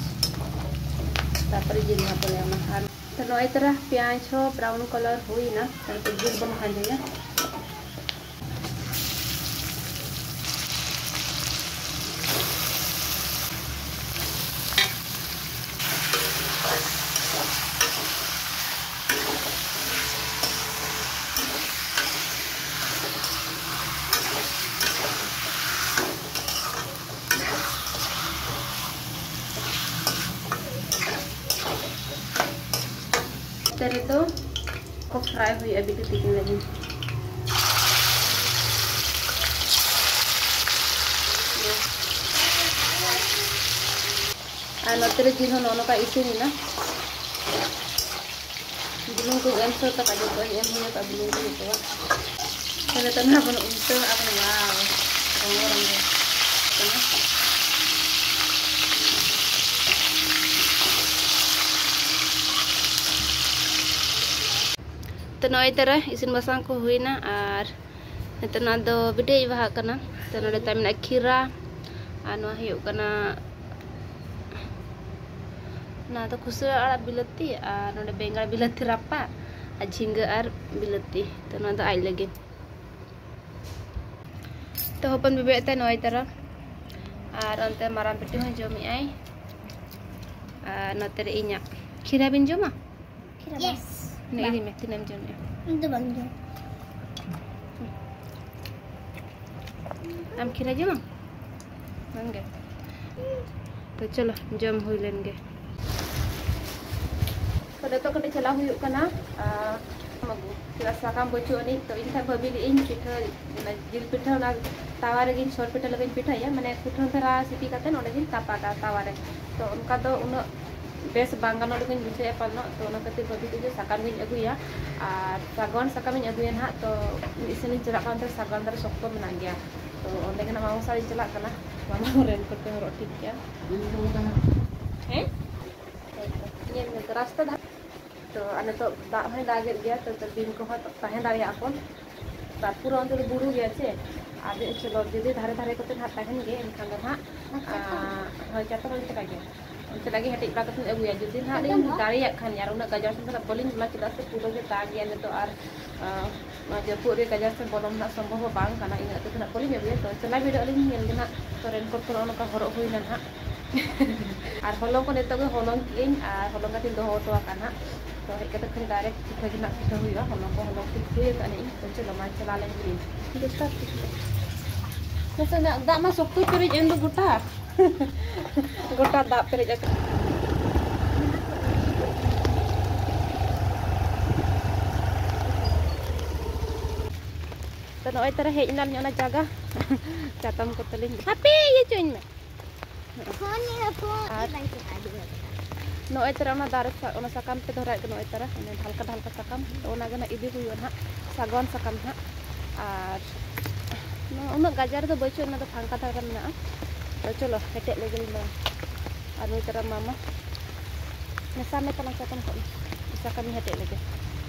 ᱛᱟᱨᱯᱚᱨᱮ ᱡᱤᱞ ᱱᱚᱣᱟ ᱠᱚ ᱮᱢᱟ᱾ ᱟᱨ ᱛᱚ ᱱᱚᱜᱼᱚᱭ ᱛᱚᱨᱟ ᱯᱮᱸᱭᱟᱡᱽ ᱦᱚᱸ ᱵᱨᱟᱣᱩᱱ ᱠᱟᱞᱟᱨ ᱦᱩᱭᱱᱟ, ᱛᱟᱨᱯᱚᱨᱮ ᱡᱤᱞ ᱵᱚᱱ ᱠᱷᱟᱸᱡᱚᱭᱟ᱾ ᱱᱚᱛᱮ ᱨᱮᱫᱚ ᱠᱚ ᱯᱷᱨᱟᱭ ᱦᱩᱭᱩᱜᱼᱟ ᱵᱤᱞᱟᱹᱛᱤ ᱠᱚ ᱞᱟᱹᱜᱤᱫ᱾ ᱟᱨ ᱱᱚᱛᱮ ᱨᱮ ᱡᱤᱞ ᱦᱚᱸ ᱱᱚᱜᱼᱚ ᱱᱚᱝᱠᱟ ᱤᱥᱤᱱ ᱮᱱᱟ᱾ ᱵᱩᱞᱩᱝ ᱠᱚᱧ ᱮᱢ ᱥᱟᱹᱛ ᱟᱠᱟᱫ, ᱡᱚᱛᱚᱧ ᱮᱢ ᱦᱩᱭ ᱟᱠᱟᱫ ᱵᱩᱞᱩᱝ ᱠᱚ ᱡᱚᱛᱚᱣᱟᱜ᱾ ᱛᱟᱦᱞᱮ ᱛᱚ ᱱᱚᱣᱟ ᱵᱚᱱ ᱩᱞᱴᱟᱹᱣ ᱟᱜᱼᱟ, ᱵᱚᱱ wow, ᱨᱚᱝᱜᱚ ᱨᱚᱝᱜᱚ ᱠᱟᱱᱟ᱾ ᱛᱚ ᱱᱚᱜᱼᱚᱭ ᱛᱟᱨᱟ ᱤᱥᱤᱱ ᱵᱟᱥᱟᱝ ᱠᱚ ᱦᱩᱭᱱᱟ ᱟᱨ ᱱᱤᱛᱚᱜ ᱱᱚᱣᱟ ᱫᱚ ᱵᱤᱰᱟᱹᱣ ᱵᱟᱦᱟᱜ ᱠᱟᱱᱟ᱾ ᱛᱚ ᱱᱚᱰᱮ ᱛᱟᱦᱮᱸ ᱢᱮᱱᱟᱜᱼᱟ ᱠᱷᱤᱨᱟ ᱟᱨ ᱱᱚᱣᱟ ᱦᱩᱭᱩᱜ ᱠᱟᱱᱟ, ᱱᱚᱣᱟ ᱫᱚ ᱠᱷᱩᱥᱟᱹ ᱟᱲᱟᱜ ᱵᱤᱞᱟᱹᱛᱤ ᱟᱨ ᱱᱚᱰᱮ ᱵᱮᱸᱜᱟᱲ ᱵᱤᱞᱟᱹᱛᱤ ᱨᱟᱯᱟᱜ ᱟᱨ ᱡᱷᱤᱸᱜᱟᱹ ᱟᱨ ᱵᱤᱞᱟᱹᱛᱤ᱾ ᱛᱚ ᱱᱚᱣᱟ ᱫᱚ ᱟᱡ ᱞᱟᱹᱜᱤᱫ᱾ ᱛᱚ ᱦᱚᱯᱚᱱ ᱵᱮᱵᱮ ᱛᱮ ᱱᱚᱜᱼᱚᱭ ᱛᱟᱨᱟ ᱟᱨ ᱚᱱᱛᱮ ᱢᱟᱨᱟᱝ ᱵᱤᱴᱤ ᱦᱚᱸ ᱡᱚᱢᱮᱜᱼᱟᱭ᱾ ᱟᱨ ᱱᱚᱛᱮ ᱨᱮ ᱤᱧᱟᱹᱜ ᱠᱷᱤᱨᱟ ᱵᱤᱱ ᱡᱚᱢᱟ? ᱠᱷᱤᱨᱟ ᱵᱟᱝ᱾ Yes᱾ ᱱᱮ, ᱤᱫᱤ ᱢᱮ, ᱛᱤᱱᱟᱹᱜ ᱮᱢ ᱡᱚᱢᱮᱜᱼᱟ? ᱤᱧ ᱫᱚ ᱵᱟᱝ ᱡᱚᱢ᱾ ᱟᱢ ᱠᱷᱤᱨᱟ ᱡᱚᱢᱟᱢ? ᱵᱟᱝᱜᱮ᱾ ᱛᱚ ᱪᱚᱞᱚ, ᱡᱚᱢ ᱦᱩᱭ ᱞᱮᱱ ᱜᱮ᱾ ᱛᱚ ᱱᱤᱛᱚᱜ ᱠᱟᱹᱴᱤᱡ ᱪᱟᱞᱟᱣ ᱦᱩᱭᱩᱜ ᱠᱟᱱᱟ, ᱟᱨ ᱪᱮᱫᱟᱜ ᱥᱟᱠᱟᱢ ᱵᱟᱹᱪᱩᱜ ᱟᱹᱱᱤᱡ, ᱛᱚ ᱤᱧ ᱠᱷᱟᱱ ᱵᱷᱟᱹᱵᱤ ᱞᱮᱫ ᱤᱧ ᱯᱤᱴᱷᱟᱹ, ᱚᱱᱟ ᱡᱤᱞ ᱯᱤᱴᱷᱟᱹ ᱚᱱᱟ ᱛᱟᱣᱟ ᱨᱮᱜᱮᱧ ᱥᱚᱨ ᱯᱤᱴᱷᱟᱹ ᱞᱮᱠᱟᱧ ᱯᱤᱴᱷᱟᱹᱭᱟ, ᱢᱟᱱᱮ ᱠᱩᱴᱷᱟᱹ ᱫᱷᱟᱨᱟ ᱥᱤᱯᱤ ᱠᱟᱛᱮᱫ ᱚᱸᱰᱮ ᱜᱤᱧ ᱛᱟᱯᱟᱠᱟ ᱛᱟᱣᱟ ᱨᱮ᱾ ᱛᱚ ᱚᱱᱠᱟ ᱫᱚ ᱩᱱᱟᱹᱜ ᱵᱮᱥ ᱵᱟᱝ ᱜᱟᱱᱚᱜ ᱞᱮᱠᱟᱧ ᱵᱩᱡᱷᱟᱹᱣᱮᱫᱼᱟ ᱯᱟᱞᱮᱱᱚᱜ, ᱛᱚ ᱚᱱᱟ ᱠᱷᱟᱹᱛᱤᱨ ᱵᱷᱟᱹᱵᱤ ᱠᱮᱫ ᱡᱮ ᱥᱟᱠᱟᱢ ᱜᱤᱧ ᱟᱹᱜᱩᱭᱟ, ᱟᱨ ᱥᱟᱜᱚᱱ ᱥᱟᱠᱟᱢᱤᱧ ᱟᱹᱜᱩᱭᱟ ᱱᱟᱦᱟᱜ᱾ ᱛᱚ ᱢᱤᱫ ᱥᱮᱱᱤᱧ ᱪᱟᱞᱟᱜ ᱠᱟᱱ ᱛᱟᱦᱮᱸ, ᱥᱟᱜᱚᱱ ᱫᱟᱨᱮ ᱥᱚᱠᱛᱚ ᱢᱮᱱᱟᱜ ᱜᱮᱭᱟ, ᱛᱚ ᱚᱸᱰᱮ ᱜᱮ ᱱᱟᱦᱟᱜ ᱢᱟᱢᱟ ᱥᱟᱶ ᱤᱧ ᱪᱟᱞᱟᱜ ᱠᱟᱱᱟ᱾ ᱢᱟᱢᱟ ᱦᱚᱸ ᱨᱮᱱᱠᱳᱴ ᱮ ᱦᱚᱨᱚᱜ ᱴᱷᱤᱠ ᱠᱮᱜᱼᱟ᱾ ᱦᱮᱸ? ᱦᱳᱭ ᱛᱚ, ᱧᱮᱞ ᱢᱮ ᱛᱚ, ᱨᱟᱥᱛᱟ ᱫᱷᱟᱨᱮ᱾ ᱛᱚ ᱟᱨ ᱱᱤᱛᱚᱜ ᱫᱟᱜ ᱦᱚᱸᱭ ᱫᱟᱜᱮᱫ ᱜᱮᱭᱟ, ᱛᱚ ᱛᱚ ᱵᱤᱧ ᱠᱚᱦᱚᱸ ᱛᱟᱦᱮᱸ ᱫᱟᱲᱮᱭᱟᱜᱼᱟ ᱠᱚ᱾ ᱛᱟᱨᱯᱚᱨᱮ ᱚᱱᱛᱮ ᱫᱚ ᱵᱩᱨᱩ ᱜᱮᱭᱟ ᱪᱮ, ᱟᱨ ᱪᱚᱞᱚ ᱡᱩᱫᱤ ᱫᱷᱟᱨᱮ ᱫᱷᱟᱨᱮ ᱠᱚᱛᱮ ᱱᱟᱦᱟᱜ ᱛᱟᱦᱮᱱ ᱜᱮ, ᱮᱱᱠᱷᱟᱱ ᱫᱚ ᱱᱟᱦᱟᱜ, ᱟᱨ ᱪᱟᱛᱚᱢ? ᱟᱸ, ᱦᱳᱭ, ᱪᱟᱛᱚᱢ ᱚᱱᱛᱮ ᱞᱟᱜᱮ᱾ ᱚᱱᱛᱮ ᱞᱟᱜᱮ ᱦᱮᱴᱮᱡ ᱵᱟᱲᱟ ᱠᱟᱛᱮᱧ ᱟᱹᱜᱩᱭᱟ, ᱡᱩᱫᱤ ᱱᱟᱦᱟᱜ ᱞᱤᱧ ᱫᱟᱲᱮᱭᱟᱜ ᱠᱷᱟᱱ᱾ ᱟᱨ ᱩᱱᱟᱹᱜ ᱜᱟᱡᱟᱲ ᱥᱮᱱ ᱫᱚ ᱱᱟᱦᱟᱜ ᱵᱟᱹᱞᱤᱧ ᱵᱚᱞᱚᱱᱟ, ᱪᱮᱫᱟᱜ ᱥᱮ ᱯᱩᱨᱟᱹ ᱜᱮ ᱫᱟᱜ ᱜᱮᱭᱟ ᱱᱤᱛᱚᱜ, ᱟᱨ, ᱟᱸ, ᱱᱚᱣᱟ ᱡᱟᱹᱯᱩᱫ ᱨᱮ ᱜᱟᱡᱟᱲ ᱥᱮᱱ ᱵᱚᱞᱚᱱ ᱱᱟᱦᱟᱜ ᱥᱚᱢᱵᱷᱚᱵ ᱦᱚᱸ ᱵᱟᱝ ᱠᱟᱱᱟ᱾ ᱤᱱᱟᱹᱜ ᱛᱮᱫᱚ ᱱᱟᱦᱟᱜ ᱵᱟᱹᱞᱤᱧ ᱟᱹᱜᱩᱭᱟ, ᱛᱚ ᱪᱟᱞᱟᱣ ᱵᱷᱤᱲᱚᱜ ᱟᱹᱞᱤᱧ, ᱧᱮᱞ ᱜᱮ ᱱᱟᱦᱟᱜ᱾ ᱛᱚ ᱨᱮᱱᱠᱳᱴ ᱠᱚ ᱱᱚᱜᱼᱚ ᱱᱚᱝᱠᱟ ᱦᱚᱨᱚᱜ ᱦᱩᱭᱱᱟ ᱱᱟᱦᱟᱜ᱾ ᱟᱨ ᱦᱚᱞᱚᱝ ᱠᱚ ᱱᱤᱛᱚᱜ ᱜᱮ ᱦᱚᱞᱚᱝ ᱠᱮᱜᱼᱟᱹᱧ ᱟᱨ ᱦᱚᱞᱚᱝ ᱠᱟᱛᱮᱧ ᱫᱚᱦᱚ ᱦᱚᱴᱚ ᱟᱠᱟᱫ ᱱᱟᱦᱟᱜ᱾ ᱛᱚ ᱦᱮᱡ ᱠᱟᱛᱮ ᱠᱷᱟᱹᱞᱤ direct ᱯᱤᱴᱷᱟᱹ ᱜᱮ ᱱᱟᱦᱟᱜ ᱯᱤᱴᱷᱟᱹ ᱦᱩᱭᱩᱜᱼᱟ, ᱦᱚᱞᱚᱝ ᱠᱚ ᱦᱚᱞᱚᱝ ᱴᱷᱤᱠ ᱦᱩᱭ ᱟᱠᱟᱫ ᱱᱟᱦᱟᱜ ᱤᱧ᱾ ᱛᱚ ᱪᱚᱞᱚ ᱢᱟ ᱪᱟᱞᱟᱣ ᱞᱮᱱ ᱜᱤᱧ᱾ ᱫᱚᱥᱴᱟ ᱯᱤᱴᱷᱟᱹ᱾ ᱱᱟᱥᱮᱱᱟᱜ ᱫᱟᱜ ᱢᱟ ᱥᱚᱠᱛᱚ ᱯᱮᱨᱮᱡ ᱮᱱ ᱫᱚ ᱜᱚᱴᱟ᱾ ᱜᱚᱴᱟ ᱫᱟᱜ ᱯᱮᱨᱮᱡ ᱟᱠᱟᱱᱟ᱾ ᱛᱚ ᱱᱚᱜᱼᱚᱭ ᱛᱟᱨᱟ ᱦᱮᱡ ᱮᱱᱟᱞᱤᱧ ᱚᱱᱟ ᱡᱟᱭᱜᱟ᱾ ᱪᱟᱛᱚᱢ ᱠᱚᱛᱮ ᱞᱤᱧ, ᱦᱟᱯᱮ ᱤᱭᱟᱹ ᱦᱚᱪᱚᱧ ᱢᱮ᱾ ᱯᱷᱳᱱ ᱱᱤᱭᱮ ᱯᱷᱳᱱ ᱟᱨ ᱤᱭᱟᱹ ᱵᱟᱭ ᱪᱟᱞᱟᱜᱼᱟ, ᱟᱹᱰᱤ ᱵᱷᱟᱜᱮ᱾ ᱱᱚᱜᱼᱚᱭ ᱛᱟᱨᱟ ᱚᱱᱟ ᱫᱟᱨᱮ ᱥᱟ-, ᱚᱱᱟ ᱥᱟᱠᱟᱢ ᱯᱮ ᱫᱷᱚᱨᱟᱣᱮᱫ ᱠᱟᱱᱟ, ᱱᱚᱜᱼᱚᱭ ᱛᱟᱨᱟ ᱚᱱᱮ ᱰᱷᱟᱞᱠᱟ ᱰᱷᱟᱞᱠᱟ ᱥᱟᱠᱟᱢ, ᱛᱚ ᱚᱱᱟ ᱜᱮ ᱱᱟᱜ ᱤᱫᱤ ᱦᱩᱭᱩᱜᱼᱟ ᱱᱟᱜ, ᱥᱟᱜᱣᱟᱱ ᱥᱟᱠᱟᱢ ᱱᱟᱜ᱾ ᱟᱨ ᱱᱚᱣᱟ ᱩᱱᱟᱹᱜ ᱜᱟᱡᱟᱲ ᱫᱚ ᱵᱟᱹᱪᱩᱜ, ᱚᱱᱟ ᱫᱚ ᱯᱷᱟᱸᱠᱟ ᱫᱷᱟᱨᱟ ᱢᱮᱱᱟᱜᱼᱟ᱾ ᱛᱚ ᱪᱚᱞᱚ ᱦᱮᱴᱮᱡ ᱞᱮᱜᱮ ᱞᱤᱧ ᱢᱟ᱾ ᱟᱨ ᱱᱩᱭ ᱛᱟᱨᱟ ᱢᱟᱢᱟ ᱢᱮᱥᱟ ᱢᱮ ᱛᱟᱞᱟᱝ, ᱪᱟᱛᱚᱢ ᱠᱚᱜ ᱢᱮ, ᱥᱟᱠᱟᱢ ᱤᱧ ᱦᱮᱴᱮᱡ ᱞᱮᱜᱮ᱾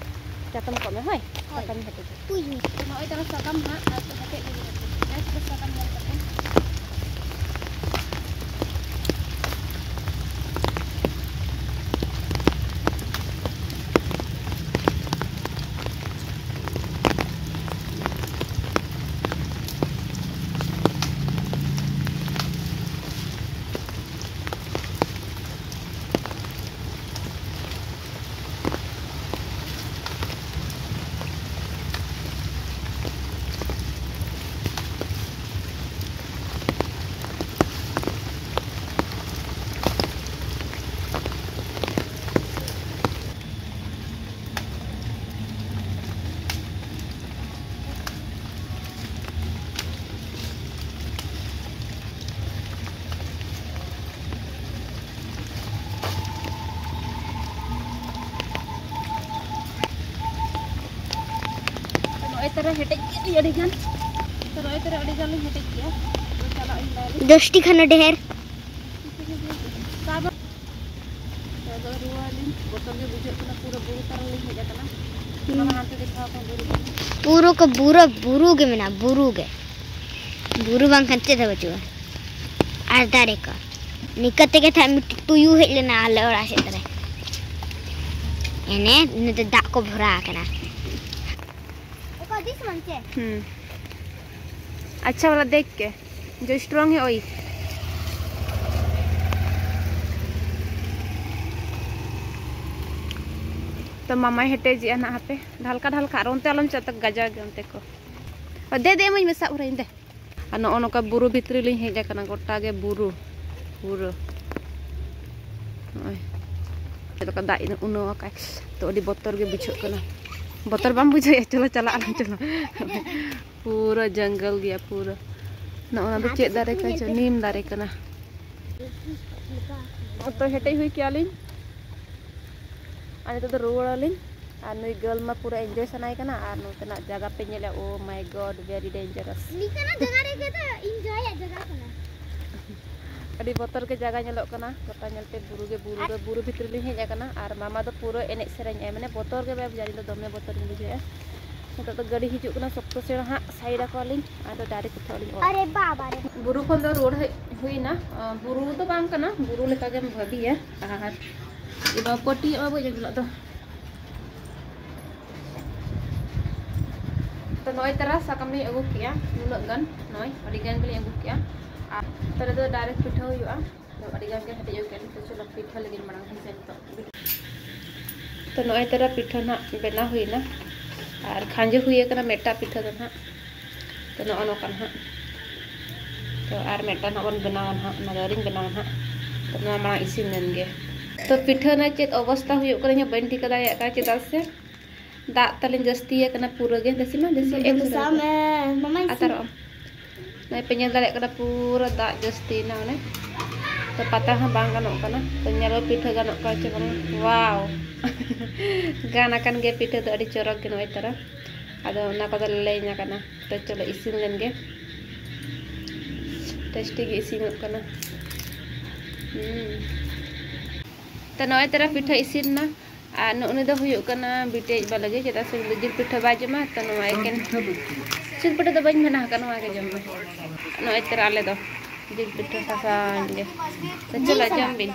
ᱪᱟᱛᱚᱢ ᱠᱚᱜ ᱢᱮ, ᱦᱳᱭ, ᱦᱳᱭ᱾ ᱥᱟᱠᱟᱢ ᱤᱧ ᱦᱮᱴᱮᱡ ᱞᱮᱜᱮ᱾ ᱩᱭ᱾ ᱛᱚ ᱱᱚᱜᱼᱚᱭ ᱛᱟᱞᱟᱝ ᱥᱟᱠᱟᱢ ᱱᱟᱜ, ᱟᱨ ᱦᱮᱴᱮᱡ ᱞᱮᱜᱮ ᱦᱟᱯᱮ᱾ ᱵᱮᱥ ᱵᱮᱥ ᱥᱟᱠᱟᱢ ᱧᱮᱞ ᱠᱟᱛᱮ᱾ ᱛᱟᱨᱟ ᱦᱮᱴᱮᱡ ᱠᱮᱫ ᱟᱹᱰᱤ ᱜᱟᱱ᱾ ᱛᱚ ᱱᱚᱜᱼᱚᱭ ᱛᱟᱨᱟ ᱟᱹᱰᱤ ᱜᱟᱱ ᱞᱤᱧ ᱦᱮᱴᱮᱡ ᱠᱮᱜᱼᱟ᱾ ᱛᱚ ᱪᱟᱞᱟᱜ ᱤᱧ ᱵᱟᱭᱨᱮ᱾ ᱫᱚᱥᱴᱤ ᱠᱷᱟᱱ ᱰᱷᱮᱨ᱾ ᱛᱟᱨᱯᱚᱨ ᱟᱫᱚ ᱨᱩᱣᱟᱹᱲ ᱟᱹᱞᱤᱧ, ᱵᱚᱛᱚᱨ ᱜᱮ ᱵᱩᱡᱷᱟᱹᱜ ᱠᱟᱱᱟ, ᱯᱩᱨᱟᱹ ᱵᱩᱨᱩ ᱛᱟᱞᱟ ᱞᱤᱧ ᱦᱮᱡ ᱟᱠᱟᱱᱟ᱾ ᱦᱩᱸ᱾ ᱢᱟᱢᱟ ᱦᱟᱱᱛᱮ ᱫᱮᱠᱷᱟᱣ ᱠᱚ ᱵᱩᱨᱩ᱾ ᱯᱩᱨᱟᱹ ᱠᱚ ᱵᱩᱨᱩ, ᱵᱩᱨᱩ ᱜᱮ ᱢᱮᱱᱟᱜᱼᱟ, ᱵᱩᱨᱩ ᱜᱮ᱾ ᱵᱩᱨᱩ ᱵᱟᱝᱠᱷᱟᱱ ᱪᱮᱫ ᱦᱚᱸ ᱵᱟᱹᱪᱩᱜᱼᱟ᱾ ᱟᱨ ᱫᱟᱨᱮ ᱠᱚ᱾ ᱱᱤᱝᱠᱟᱹ ᱛᱮᱜᱮ ᱛᱟᱦᱮᱸᱫ ᱢᱤᱫᱴᱤᱡ ᱛᱩᱭᱩ ᱦᱮᱡ ᱞᱮᱱᱟ ᱟᱞᱮ ᱚᱲᱟᱜ ᱥᱮᱫ ᱨᱮ᱾ ᱮᱱᱮ ᱤᱱᱟᱹᱛᱮ ᱫᱟᱜ ᱠᱚ ᱵᱷᱚᱨᱟᱣ ᱟᱠᱟᱱᱟ᱾ ᱚᱠᱟ ᱫᱤᱥ ᱢᱟᱱᱪᱮ? ᱦᱩᱸ᱾ अच्छा वाला देख के, जो स्ट्रांग है वही। ᱛᱚ ᱢᱟᱢᱟᱭ ᱦᱮᱴᱮᱡᱮᱜᱼᱟ ᱱᱟᱜ, ᱦᱟᱯᱮ ᱰᱷᱟᱞᱠᱟ ᱰᱷᱟᱞᱠᱟ, ᱟᱨ ᱚᱱᱛᱮ ᱟᱞᱚᱢ ᱪᱟᱜ, ᱛᱟᱠ ᱜᱟᱡᱟᱣ ᱜᱮ ᱚᱱᱛᱮ ᱠᱚ᱾ ᱚ, ᱫᱮ ᱫᱮ, ᱤᱢᱟᱹᱧ ᱢᱮ, ᱥᱟᱵ ᱦᱚᱨᱟᱹᱧ ᱫᱮ᱾ ᱟᱨ ᱱᱚᱜᱼᱚ ᱱᱚᱝᱠᱟ ᱵᱩᱨᱩ ᱵᱷᱤᱛᱨᱤ ᱞᱤᱧ ᱦᱮᱡ ᱟᱠᱟᱱᱟ, ᱜᱚᱴᱟ ᱜᱮ ᱵᱩᱨᱩ ᱯᱩᱨᱟᱹ᱾ ᱱᱚᱜᱼᱚᱭ ᱪᱮᱫ ᱞᱮᱠᱟ ᱫᱟᱜ ᱩᱱᱟᱹᱣ ᱟᱠᱟᱫ, ᱛᱚ ᱟᱹᱰᱤ ᱵᱚᱛᱚᱨ ᱜᱮ ᱵᱩᱡᱷᱟᱹᱜ ᱠᱟᱱᱟ᱾ ᱵᱚᱛᱚᱨ ᱵᱟᱢ ᱵᱩᱡᱷᱟᱹᱣᱮᱫᱼᱟ? ᱪᱚᱞᱚ ᱪᱟᱞᱟᱜ ᱟᱞᱟᱝ, ᱪᱚᱞᱚ᱾ ᱯᱩᱨᱟᱹ ᱡᱚᱝᱜᱚᱞ ᱜᱮᱭᱟ ᱯᱩᱨᱟᱹ᱾ ᱱᱚᱜᱼᱚ ᱱᱟ ᱫᱚ ᱪᱮᱫ ᱫᱟᱨᱮ ᱠᱟᱱ ᱪᱚ? ᱱᱤᱢ ᱫᱟᱨᱮ ᱠᱟᱱᱟ᱾ ᱛᱚ ᱦᱮᱴᱮᱡ ᱦᱩᱭ ᱠᱮᱜᱼᱟ ᱞᱤᱧ᱾ ᱟᱨ ᱱᱤᱛᱚᱜ ᱫᱚ ᱨᱩᱣᱟᱹᱲ ᱟᱹᱞᱤᱧ᱾ ᱟᱨ ᱱᱩᱭ ᱜᱟᱹᱞ ᱢᱟ ᱯᱩᱨᱟᱹ ᱮᱱᱡᱚᱭ ᱥᱟᱱᱟᱭᱮ ᱠᱟᱱᱟ᱾ ᱟᱨ ᱱᱚᱛᱮᱱᱟᱜ ᱡᱟᱭᱜᱟ ᱯᱮ ᱧᱮᱞᱮᱫᱼᱟ, oh my God, very dangerous᱾ ᱱᱤᱝᱠᱟᱹᱱᱟᱜ ᱡᱟᱭᱜᱟ ᱨᱮᱜᱮ ᱫᱚ ᱮᱱᱡᱚᱭᱟᱜ ᱡᱟᱭᱜᱟ ᱠᱟᱱᱟ᱾ ᱟᱹᱰᱤ ᱵᱚᱛᱚᱨ ᱜᱮ ᱡᱟᱭᱜᱟ ᱧᱮᱞᱚᱜ ᱠᱟᱱᱟ, ᱜᱚᱴᱟ ᱧᱮᱞᱛᱮ ᱵᱩᱨᱩ ᱜᱮ ᱵᱩᱨᱩ᱾ ᱟᱨ ᱵᱩᱨᱩ ᱵᱷᱤᱛᱨᱤ ᱞᱤᱧ ᱦᱮᱡ ᱟᱠᱟᱱᱟ᱾ ᱟᱨ ᱢᱟᱢᱟ ᱫᱚ ᱯᱩᱨᱟᱹ ᱮᱱᱮᱡ ᱥᱮᱨᱮᱧ ᱮᱫᱟᱭ, ᱢᱟᱱᱮ ᱵᱚᱛᱚᱨ ᱜᱮ ᱵᱟᱭ ᱵᱩᱡᱷᱟᱹᱣᱟ, ᱤᱧ ᱫᱚ ᱫᱚᱢᱮ ᱵᱚᱛᱚᱨ ᱤᱧ ᱵᱩᱡᱷᱟᱹᱣᱮᱫᱼᱟ᱾ ᱱᱤᱛᱚᱜ ᱫᱚ ᱜᱟᱹᱰᱤ ᱦᱤᱡᱩᱜ ᱠᱟᱱᱟ, ᱥᱚᱠᱛᱚ ᱥᱮᱬᱟ ᱦᱟᱸᱜ, side ᱟᱠᱚᱣᱟᱞᱤᱧ, ᱟᱫᱚ direct ᱠᱚᱴᱷᱮ ᱞᱤᱧ ᱚᱲᱟᱜ᱾ ᱟᱨᱮ ᱵᱟᱵᱟ ᱨᱮ᱾ ᱵᱩᱨᱩ ᱠᱷᱚᱱ ᱫᱚ ᱨᱩᱣᱟᱹᱲ ᱦᱮᱡ ᱦᱩᱭᱱᱟ᱾ ᱟᱸ, ᱵᱩᱨᱩ ᱫᱚ ᱵᱟᱝ ᱠᱟᱱᱟ, ᱵᱩᱨᱩ ᱞᱮᱠᱟ ᱜᱮᱢ ᱵᱷᱟᱹᱵᱤᱭᱟ᱾ ᱟᱨ ᱮᱵᱟᱨ ᱯᱟᱹᱴᱤᱭᱟᱹᱜ ᱢᱟ ᱵᱟᱹᱧ ᱟᱹᱜᱩ ᱞᱮᱫ ᱫᱚ᱾ ᱛᱚ ᱱᱚᱜᱼᱚᱭ ᱛᱟᱨᱟ ᱥᱟᱠᱟᱢ ᱞᱤᱧ ᱟᱹᱜᱩ ᱠᱮᱜᱼᱟ, ᱱᱩᱱᱟᱹᱜ ᱜᱟᱱ, ᱱᱚᱜᱼᱚᱭ ᱟᱹᱰᱤ ᱜᱟᱱ ᱜᱮᱞᱤᱧ ᱟᱹᱜᱩ ᱠᱮᱜᱼᱟ᱾ ᱟᱨ ᱛᱟᱦᱞᱮ ᱫᱚ direct ᱯᱤᱴᱷᱟᱹ ᱦᱩᱭᱩᱜᱼᱟ᱾ ᱛᱚ ᱟᱹᱰᱤ ᱜᱟᱱ ᱜᱮ ᱦᱮᱰᱮᱡ ᱟᱹᱜᱩ ᱠᱮᱜᱼᱟ ᱞᱤᱧ, ᱛᱚ ᱪᱚᱞᱚ ᱯᱤᱴᱷᱟᱹ ᱞᱟᱹᱜᱤᱫ ᱢᱟᱲᱟᱝ ᱦᱮᱸ ᱥᱮ ᱱᱤᱛᱚᱜ᱾ ᱛᱚ ᱱᱚᱜᱼᱚᱭ ᱛᱟᱨᱟ ᱯᱤᱴᱷᱟᱹ ᱱᱟᱜ ᱵᱮᱱᱟᱣ ᱦᱩᱭᱱᱟ᱾ ᱟᱨ ᱠᱷᱟᱸᱡᱚ ᱦᱩᱭ ᱟᱠᱟᱱᱟ ᱢᱤᱫᱴᱟᱝ ᱯᱤᱴᱷᱟᱹ ᱫᱚ ᱱᱟᱜ᱾ ᱛᱚ ᱱᱚᱜᱼᱚ ᱱᱚᱝᱠᱟ ᱱᱟᱜ᱾ ᱛᱚ ᱟᱨ ᱢᱤᱫᱴᱟᱝ ᱱᱟᱜ ᱵᱚᱱ ᱵᱮᱱᱟᱣᱟ ᱱᱟᱜ, ᱚᱱᱟ ᱫᱚ ᱟᱹᱣᱨᱤᱧ ᱵᱮᱱᱟᱣᱟ ᱱᱟᱜ᱾ ᱛᱚ ᱱᱚᱣᱟ ᱢᱟᱲᱟᱝ ᱤᱥᱤᱱ ᱞᱮᱱ ᱜᱮ᱾ ᱛᱚ ᱯᱤᱴᱷᱟᱹ ᱨᱮᱱᱟᱜ ᱪᱮᱫ ᱚᱵᱚᱥᱛᱟ ᱦᱩᱭᱩᱜ ᱠᱟᱱᱟ, ᱤᱧ ᱦᱚᱸ ᱵᱟᱹᱧ ᱴᱷᱤᱠᱟᱹ ᱫᱟᱲᱮᱭᱟᱜ ᱠᱟᱱᱟ, ᱪᱮᱫᱟᱜ ᱥᱮ ᱫᱟᱜ ᱛᱟᱞᱮᱧ ᱡᱟᱹᱥᱛᱤ ᱟᱠᱟᱱᱟ ᱯᱩᱨᱟᱹ ᱜᱮ᱾ ᱫᱮᱥᱤ ᱢᱟ, ᱫᱮᱥᱤ, ᱮᱢ ᱥᱟᱵ ᱢᱮ, ᱢᱟᱢᱟᱧ ᱥᱤ- ᱟᱛᱟᱨᱚᱜ ᱟᱢ᱾ ᱱᱚᱜᱼᱚᱭ ᱯᱮ ᱧᱮᱞ ᱫᱟᱲᱮᱭᱟᱜ ᱠᱟᱱᱟ, ᱯᱩᱨᱟᱹ ᱫᱟᱜ ᱡᱟᱹᱥᱛᱤᱭᱮᱱᱟ ᱚᱱᱮ᱾ ᱛᱚ ᱯᱟᱛᱲᱟ ᱦᱚᱸ ᱵᱟᱝ ᱜᱟᱱᱚᱜ ᱠᱟᱱᱟ᱾ ᱛᱚ ᱧᱮᱞ ᱢᱮ ᱯᱤᱴᱷᱟᱹ ᱜᱟᱱᱚᱜ ᱠᱟᱱᱟ ᱪᱮ ᱵᱟᱝ? ᱣᱟᱣ! ᱜᱟᱱ ᱟᱠᱟᱱ ᱜᱮᱭᱟ ᱯᱤᱴᱷᱟᱹ ᱫᱚ ᱟᱹᱰᱤ ᱪᱚᱨᱚᱠ ᱜᱮ ᱱᱚᱜᱼᱚᱭ ᱛᱟᱨᱟ᱾ ᱟᱫᱚ ᱚᱱᱟ ᱠᱚᱫᱚ ᱞᱮ ᱞᱟᱹᱭ ᱧᱟ ᱠᱟᱱᱟ᱾ ᱛᱚ ᱪᱚᱞᱚ ᱤᱥᱤᱱ ᱞᱮᱱ ᱜᱮ᱾ ᱴᱮᱥᱴᱤ ᱜᱮ ᱤᱥᱤᱱᱚᱜ ᱠᱟᱱᱟ᱾ ᱦᱩᱸ᱾ ᱛᱚ ᱱᱚᱜᱼᱚᱭ ᱛᱚᱨᱟ ᱯᱤᱴᱷᱟᱹ ᱤᱥᱤᱱ ᱱᱟ᱾ ᱟᱨ ᱱᱩᱜᱼᱩ ᱱᱩᱭ ᱫᱚ ᱦᱩᱭᱩᱜ ᱠᱟᱱᱟ ᱵᱤᱴᱤ ᱟᱡ ᱵᱟ ᱞᱟᱹᱜᱤᱫ, ᱪᱮᱫᱟᱜ ᱥᱮ ᱩᱱᱤ ᱫᱚ ᱡᱤᱞ ᱯᱤᱴᱷᱟᱹ ᱵᱟᱭ ᱡᱚᱢᱟ᱾ ᱛᱚ ᱱᱚᱣᱟ ᱮᱠᱮᱱ ᱡᱤᱞ ᱯᱤᱴᱷᱟᱹ ᱫᱚ ᱵᱟᱹᱧ ᱢᱟᱱᱟ ᱟᱠᱟᱫ, ᱱᱚᱣᱟ ᱜᱮ ᱡᱚᱢ ᱢᱮ᱾ ᱱᱚᱜᱼᱚᱭ ᱛᱚᱨᱟ ᱟᱞᱮ ᱫᱚ ᱡᱤᱞ ᱯᱤᱴᱷᱟᱹ ᱥᱟᱥᱟᱝ ᱜᱮ᱾ ᱛᱚ ᱪᱚᱞᱚ ᱡᱚᱢ ᱵᱤᱱ᱾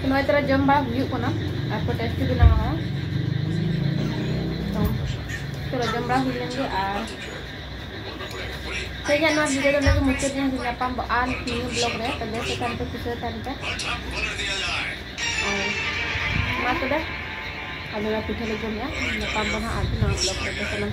ᱱᱚᱜᱼᱚᱭ ᱛᱚᱨᱟ ᱡᱚᱢ ᱵᱟᱲᱟ ᱦᱩᱭᱩᱜ ᱠᱟᱱᱟ᱾ ᱟᱨ ᱠᱚ ᱴᱮᱥᱴᱤ ᱵᱮᱱᱟᱣ ᱟᱠᱟᱱᱟ᱾ ᱛᱚ ᱪᱚᱞᱚ ᱡᱚᱢ ᱵᱟᱲᱟ ᱦᱩᱭ ᱞᱮᱱ ᱜᱮ᱾ ᱟᱨ ᱛᱮᱦᱮᱧᱟᱜ ᱱᱚᱣᱟ ᱵᱷᱤᱰᱤᱭᱳ ᱫᱚ ᱱᱚᱰᱮ ᱜᱮ ᱢᱩᱪᱟᱹᱫ ᱫᱤᱱ᱾ ᱧᱟᱯᱟᱢ ᱵᱚ ᱟᱨ ᱱᱤᱭᱩ ᱵᱞᱚᱜ ᱨᱮ᱾ ᱛᱚ ᱵᱮᱥ ᱛᱟᱦᱮᱱ ᱯᱮ, ᱠᱩᱥᱤ ᱛᱟᱦᱮᱱ ᱯᱮ᱾ ᱟᱨ ᱢᱟ ᱛᱚᱵᱮ, ᱟᱞᱮ ᱢᱟ ᱯᱤᱴᱷᱟᱹ ᱞᱮ ᱡᱚᱢᱮᱜᱼᱟ᱾ ᱧᱟᱯᱟᱢ ᱵᱚ ᱱᱟᱦᱟᱜ ᱟᱨ ᱱᱟᱣᱟ ᱵᱞᱚᱜ ᱨᱮ᱾ ᱥᱟᱱᱟᱢ